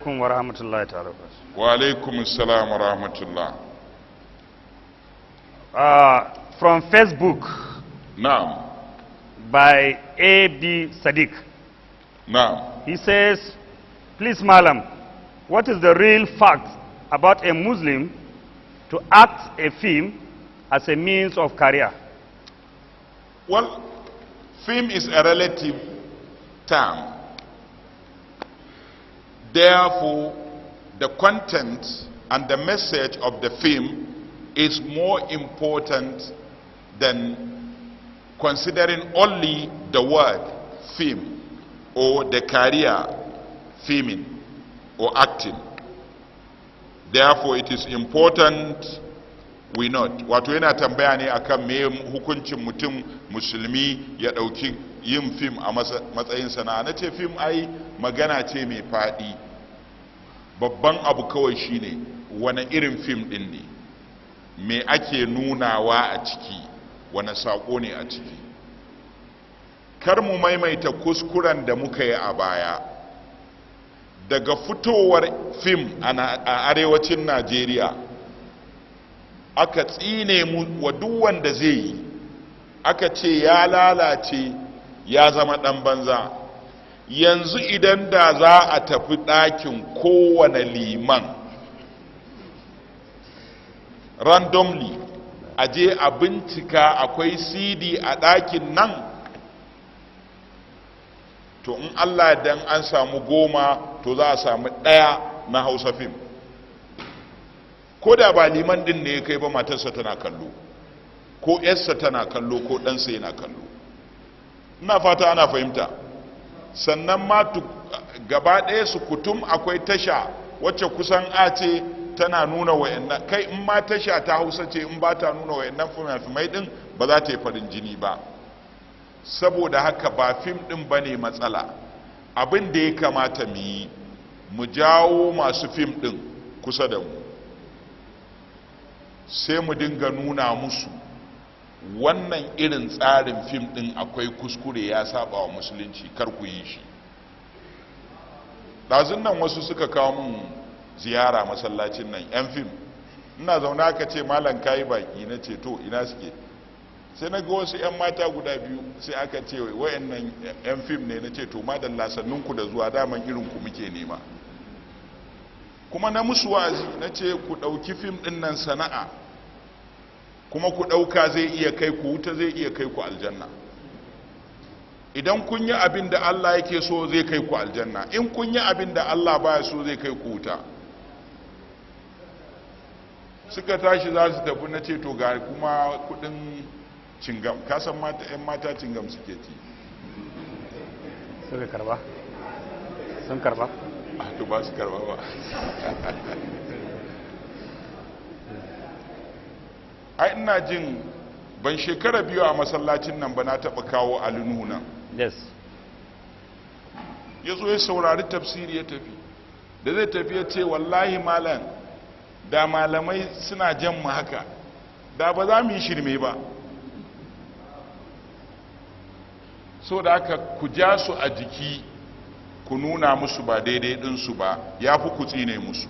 Wa rahmatullahi ta'ala wa barakatuh. Wa alaikum assalam wa rahmatullah. From Facebook Na'am. by A.B. Sadiq. Na'am. He says, "Please, Malam, what is the real fact about a Muslim to act a film as a means of career?" Well, film is a relative term. Therefore, the content and the message of the film is more important than considering only the word film or the career filming or acting. Therefore, it is important we note. Wato yana tambaya ne akan me hukuncin mutum Musulmi ya ɗauki yin fim a matsayin sana'a. Na ce fim ai magana ce mai faɗi. Babban abu kawai shine wane irin fim ɗin ne, me ake nunawa a ciki, wane saƙo ne a ciki. Kar mu maimaita kuskuren da muka yi a baya. Daga fitowar fim a arewacin Najeriya, aka tsine mu wa duk wanda zai yi, aka ce ya lalace, ya zama ɗan banza. Yanzu idan da za a tafi ɗakin kowane liman randomly, a je a bincika akwai CD a ɗakin nan, to in Allah dan an samu 10, to za a samu ɗaya na Hausa fim. Ko da ba liman din ne ya kai ba, matarsa tana kallo, ko yarsa tana kallo, ko ɗansa yana kallo. Ina fata ana fahimta. Sannan ma gaba ɗaya su kutum akwai tasha wacce kusan a ce tana nuna wayannan. Kai, in ma tasha ta Hausa ce, in ba ta nuna wayannan fimai din, ba za ta yi farin jini ba. Saboda haka ba fim din ba ne matsala. Abin da ya kamata mu yi, mu jawo masu fim din kusa da mu, sai mu dinga nuna musu wannan irin tsarin fim din akwai kuskure, ya saba wa Musulunci, kar ku yi shi. Ɗazun nan wasu suka kawo mun ziyara masallacin nan, 'yan fim. Ina zaune aka ce, "Malam, kayi baki." Na ce, "To, ina suke?" Sai na ga wasu 'yan mata guda biyu, sai aka ce wayannan 'yan fim ne. Na ce, "To, madalla, sannunku da zuwa, daman irin ku muke nema." Kuma na musu wa'azi, na ce, "Ku ɗauki fim ɗin nan sana'a, kuma ku ɗauka zai iya kai ku wuta, zai iya kai ku aljanna. Idan kun yi abin da Allah yake so, zai kai ku aljanna. In kun yi abin da Allah baya so, zai kai ku wuta." Suka tashi za su tafi, na ce, "To, ga kuma kudin cingam." Kasan mata, 'yan mata cingam suke ci. Suka karba, sun karba. A to, ba su karba ba. Ai ina jin ban shekara 2 a masallacin nan ba, na taɓa kawo Alinuhu nan. Ya zo ya saurari tafsiri, ya tafi. Da zai tafi ya ce, "Wallahi malam, da malamai suna jan mu haka, da ba za mu yi shirme ba." So da haka ku ja su a jiki, ku nuna musu ba daidai ɗinsu ba, ya fi ku tsine musu.